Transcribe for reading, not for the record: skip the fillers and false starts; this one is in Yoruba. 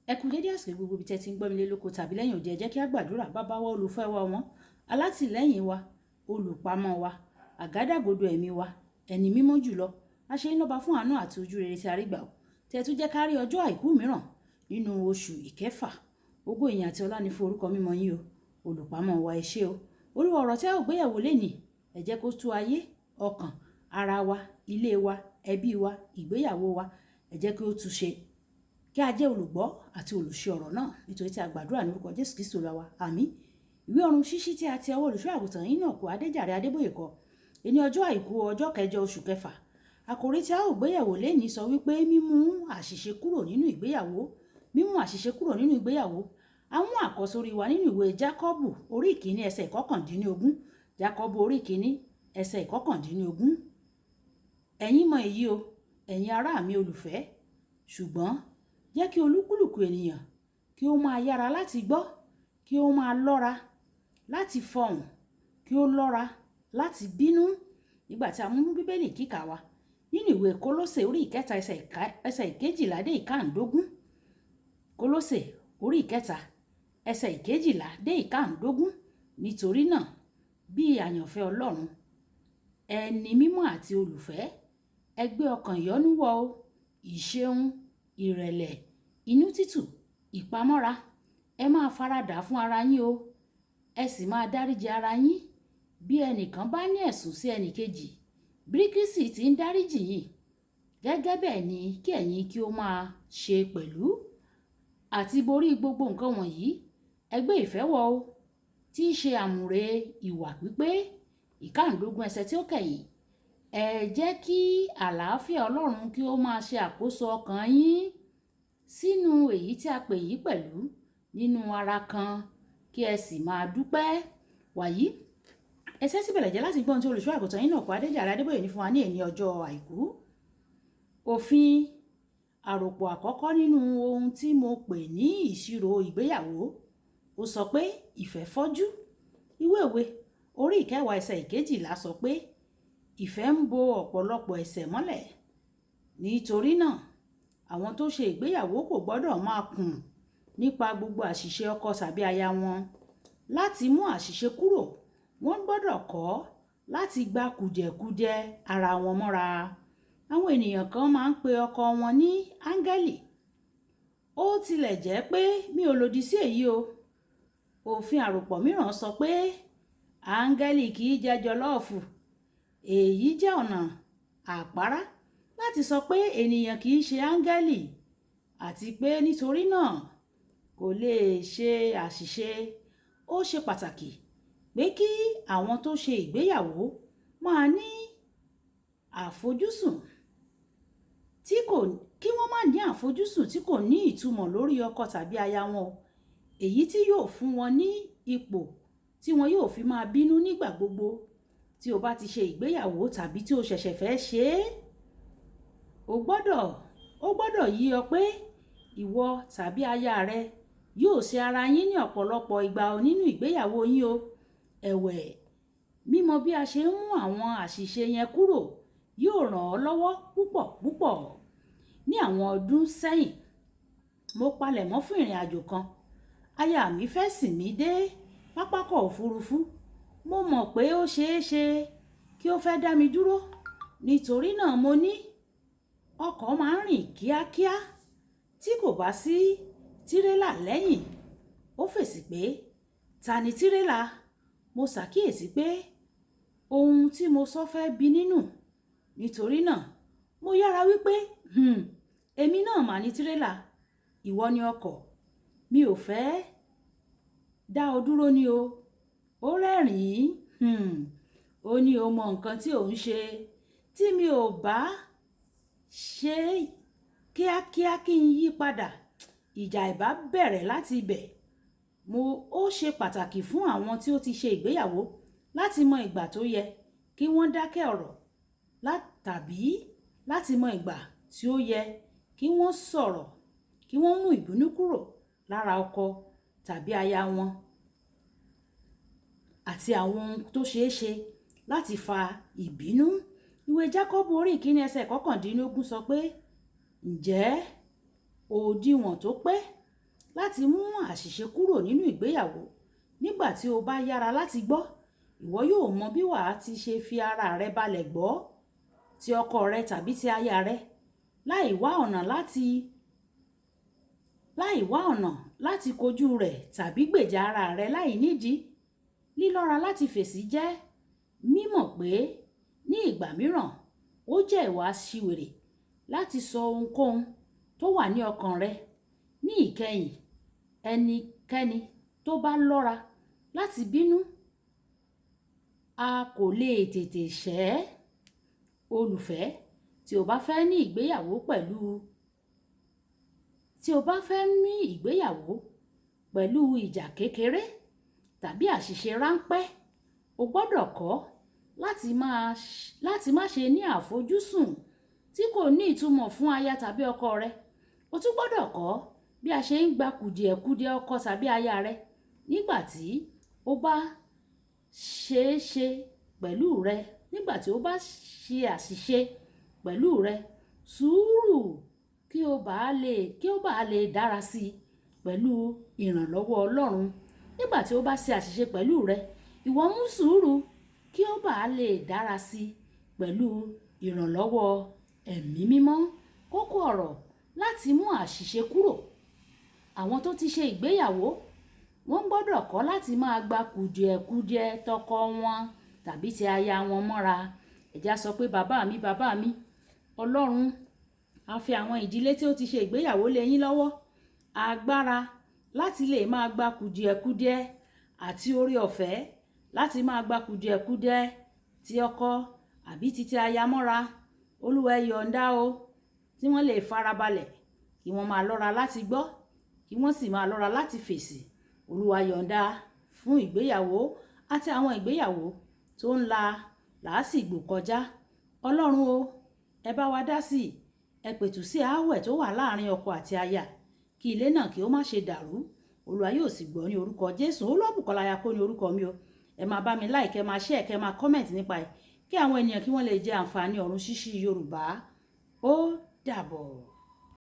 Ẹ kú dédé àsìkò gbogbo ibi tẹ́ ti ń gbọ́ mi lé lóko tàbí lẹ́yìn òde. Ẹ jẹ́ kí a gbàdúrà. Bàbá wa, olùfẹ́ wa wọn, alátìlẹ́yìn wa, olùpamọ́ wa, àgádágodo ẹ̀mí wa, ẹni mímọ́ jùlọ. A ṣe yín lọ́ba fún àánú àti ojú rere tí a rí gbà o. Tẹ́ tún jẹ́ ká rí ọjọ́ àìkú mìíràn nínú oṣù ìkẹfà. Ògo, ìyìn àti ọlá ni fún orúkọ mímọ́ yín o. Olùpamọ́ wa, ẹ ṣé o. Olúwa, ọ̀rọ̀ tí a ó gbéyẹ̀wò lénìí, ẹ jẹ́ kó tú ayé, ọkàn, ara wa, ilé wa, ẹbí wa, ìgbéyàwó wa. Ẹ jẹ́ kí ó tú ṣe. Kí a jẹ́ olùgbọ́ àti olùṣe ọ̀rọ̀ náà, nítorí tí a gbàdúrà ní orúkọ Jésù Kristi Olúwa wa. Àmín. Ìwé ọ̀run ṣíṣí tí a ti ọwọ́ olùṣọ́ àgùntàn Enoch Adéjàre Adébóyè kọ. Ní ọjọ́ àìkú, ọjọ́ kẹjọ oṣù kẹfà. Àkòrí tí a ó gbéyẹ̀wò lénìí sọ wípé mímú àṣìṣe kúrò nínú ìgbéyàwó. Mímú àṣìṣe kúrò nínú ìgbéyàwó. A mú àkọ́sórí wa nínú ìwé Jákọ́bù orí ìkíní, ẹsẹ̀ 19. Jákọ́bù orí ìkíní, ẹsẹ̀ 19. Ẹ̀yin mọ èyí o, ẹ̀yin ará mi olùfẹ́, ṣùgbọ́n jẹ́ kí olúkúlùkù ènìyàn kí ó máa yára láti gbọ́, kí ó máa lọ́ra láti fọhùn, kí ó lọ́ra láti bínú. Nígbà tí a mú Bíbélì kíkà wa nínú ìwé Kólósè orí ìkẹta, ẹsẹ̀ 12 dé 15. Kólósè orí ìkẹta, ẹsẹ̀ 12 dé 15. Nítorí náà, bí àyànfẹ́ Ọlọ́run, ẹni mímọ́ àti olùfẹ́, ẹ gbé ọkàn ìyọ́nú wọ̀ o, ìṣeun, ìrẹ̀lẹ̀, inú tútù, ìpamọ́ra. Ẹ máa faradà fún ara yín o, ẹ sì máa dáríji ara yín bí ẹnìkan bá ní ẹ̀sùn sí ẹnì kejì. Bí Kristi ti ń dáríjì yín, gẹ́gẹ́ bẹ́ẹ̀ ni kí ẹ̀yin kí ó máa ṣe pẹ̀lú. Àti borí gbogbo nǹkan wọ̀nyí, ẹ gbé ìfẹ́ wọ̀ o, tí í ṣe àmùrè ìwà pípé. 15, ẹsẹ̀ tí ó kẹ́yìn. Ẹ jẹ́ kí àlàáfíà Ọlọ́run kí ó máa ṣe àkóso ọkàn yín sínú èyí tí a pè yín pẹ̀lú nínú ara kan, kí ẹ sì máa dúpẹ́. Wàyí, ẹ tẹ́tí bẹ̀lẹ̀ jẹ́ láti gbọ́ ohun tí olùṣọ́ àgùntàn Enoch Adéjàre Adébóyè ní fún wa ní èní ọjọ́ àìkú. Òfin àròpọ̀ àkọ́kọ́ nínú ohun tí mo pè ní ìṣirò ìgbéyàwó, ó sọ pé ìfẹ́ fọ́jú. Ìwé òwe orí 10, ẹsẹ̀ 12 sọ pé ìfẹ́ ń bo ọ̀pọ̀lọpọ̀ ẹ̀ṣẹ̀ mọ́lẹ̀. Nítorí náà, àwọn tó ṣe ìgbéyàwó kò gbọdọ̀ máa kùn nípa gbogbo àṣìṣe ọkọ tàbí aya wọn. Láti mú àṣìṣe kúrò, wọ́n gbọdọ̀ kọ́ láti gba kùdìẹ̀kudiẹ ara wọn mọ́ra. Àwọn ènìyàn kan máa ń pe ọkọ wọn ní áńgẹ́lì. Ó tilẹ̀ jẹ́ pé mi ò lòdì sí èyí o. Òfin àròpọ̀ mìíràn sọ pé áńgẹ́lì kì í jẹ jọlọ́ọ̀fù. Èyí jẹ́ ọ̀nà àpárá láti sọ pé ènìyàn kì í ṣe áńgẹ́lì àti pé nítorí náà kò lè ṣe àṣìṣe. Ó ṣe pàtàkì pé kí àwọn tó ṣe ìgbéyàwó máa ní àfojúsùn tí kò, kí wọ́n má ní àfojúsùn tí kò ní ìtumọ̀ lórí ọkọ tàbí aya wọn o, èyí tí yóò fún wọn ní ipò tí wọn yóò fi máa bínú nígbà gbogbo. Tí o bá ti ṣe ìgbéyàwó tàbí tí o ṣẹ̀ṣẹ̀ fẹ́ ṣe é, ó gbọ́dọ̀ yé ọ pé ìwọ tàbí aya rẹ yóò ṣe ara yín ní ọ̀pọ̀lọpọ̀ ìgbà nínú ìgbéyàwó yín o. Ẹ̀wẹ̀, mímọ̀ bí a ṣe ń mú àwọn àṣìṣe yẹn kúrò yóò ràn ọ́ lọ́wọ́ púpọ̀ púpọ̀. Ní àwọn ọdún sẹ́yìn, mo palẹ̀mọ́ fún ìrìnàjò kan. Aya mi fẹ́ sìn mí dé pápákọ̀ òfurufú. Mo mọ̀ pé ó ṣe é ṣe kí ó fẹ́ dá mi dúró. Nítorí náà mo ní ọkọ̀ máa ń rìn kíákíá tí kò bá sí tírélà lẹ́yìn. Ó fèsì pé, "Ta ni tírélà?" Mo ṣàkíyèsí pé ohun tí mo sọ fẹ́ bí nínú. Nítorí náà, mo yára wípé, "Èmi náà mà ní tírélà, ìwọ ni ọkọ̀. Mi ò fẹ́ dá ọ dúró ni o." Ó rẹ́rìn-ín, ó ní o mọ nǹkan tí ò ń ṣe. Tí mi ò bá ṣe kíákíá kí n yí padà, ìjà ìbá bẹ̀rẹ̀ láti ibẹ̀. Ó ṣe pàtàkì fún àwọn tí ó ti ṣe ìgbéyàwó láti mọ ìgbà tó yẹ kí wọ́n dákẹ́ ọ̀rọ̀ tàbí láti mọ ìgbà tí ó yẹ kí wọ́n sọ̀rọ̀, kí wọ́n mú ìbínú kúrò lára ọkọ tàbí aya wọn àti àwọn ohun tó ṣe é ṣe láti fa ìbínú. Ìwé Jákọ́bù orí ìkíní, ẹsẹ̀ 19 sọ pé, "Ǹjẹ́ òdiwọ̀n tó pé láti mú àṣìṣe kúrò nínú ìgbéyàwó. Nígbà tí o bá yára láti gbọ́, ìwọ yóò mọ bí wàá ti ṣe fi ara rẹ balẹ̀ gbọ́ ti ọkọ rẹ tàbí ti aya rẹ, láì wá ọ̀nà láti kojú rẹ̀ tàbí gbèjà ara rẹ láì nídìí. Lílọ́ra láti fèsì jẹ́ mímọ̀ pé ní ìgbà mìíràn ó jẹ́ ìwà aṣiwèrè láti sọ ohunkóhun tó wà ní ọkàn rẹ. Ní ìkẹyìn, ẹnikẹ́ni tó bá lọ́ra láti bínú, a kò lè tètè ṣẹ̀. Olùfẹ́, tí o bá fẹ́ ní ìgbéyàwó pẹ̀lú, tí o bá fẹ́ ní ìgbéyàwó pẹ̀lú ìjà kékeré tàbí àṣìṣe ráńpẹ́, o gbọdọ̀ kọ́ láti má ṣe ní àfojúsùn tí kò ní ìtumọ̀ fún aya tàbí ọkọ rẹ. O tún gbọdọ̀ kọ́ bí a ṣe ń gba kùdìẹ̀kudiẹ ọkọ tàbí aya rẹ nígbà tí ó bá ṣe é ṣe pẹ̀lú rẹ, nígbà tí ó bá ṣe àṣìṣe pẹ̀lú rẹ. Sùúrù kí ó bá lè dára sí i pẹ̀lú ìrànlọ́wọ́ Ọlọ́run. Nígbà tí ó bá ṣe àṣìṣe pẹ̀lú rẹ, ìwọ mú sùúrù kí ó bá lè dára sí i pẹ̀lú ìrànlọ́wọ́ Ẹ̀mí Mímọ́. Kókó ọ̀rọ̀ láti mú àṣìṣe kúrò. Àwọn tó ti ṣe ìgbéyàwó, wọ́n gbọdọ̀ kọ́ láti máa gba kùdìẹ̀kudiẹ tọkọ wọn tàbí ti aya wọn mọ́ra. Ẹ jẹ́ á sọ pé bàbá mi, bàbá mi, Ọlọ́run, a fi àwọn ìdílé tí ó ti ṣe ìgbéyàwó lé yín lọ́wọ́. Agbára láti lè máa gba kùdìẹ̀kudiẹ àti oore ọ̀fẹ́ láti máa gba kùdìẹ̀kudiẹ ti ọkọ àbí ti aya mọ́ra. Olúwa, ẹ yọ̀nda o, tí wọ́n lè farabalẹ̀ kí wọ́n máa lọ́ra láti gbọ́, kí wọ́n sì máa lọ́ra láti fèsì. Olúwa, yọ̀nda fún ìgbéyàwó àti àwọn ìgbéyàwó tó ń la làásìgbò kọjá. Ọlọ́run o, ẹ bá wa dá sí i, ẹ pẹ̀tù sí aáwẹ̀ tó wà láàrin ọkọ àti aya, kí ilé náà kí ó má ṣe dàrú. Olúwa yóò sì gbọ́ ní orúkọ Jésù. Olúwabùkọ́lá Ayako ní orúkọ mi o. Ẹ máa bá mi like, ẹ máa share, kẹ máa comment nípa ẹ̀, kí àwọn ènìyàn kí wọ́n lè jẹ àǹfààní ọ̀run ṣíṣí Yorùbá. Ó dàbọ̀.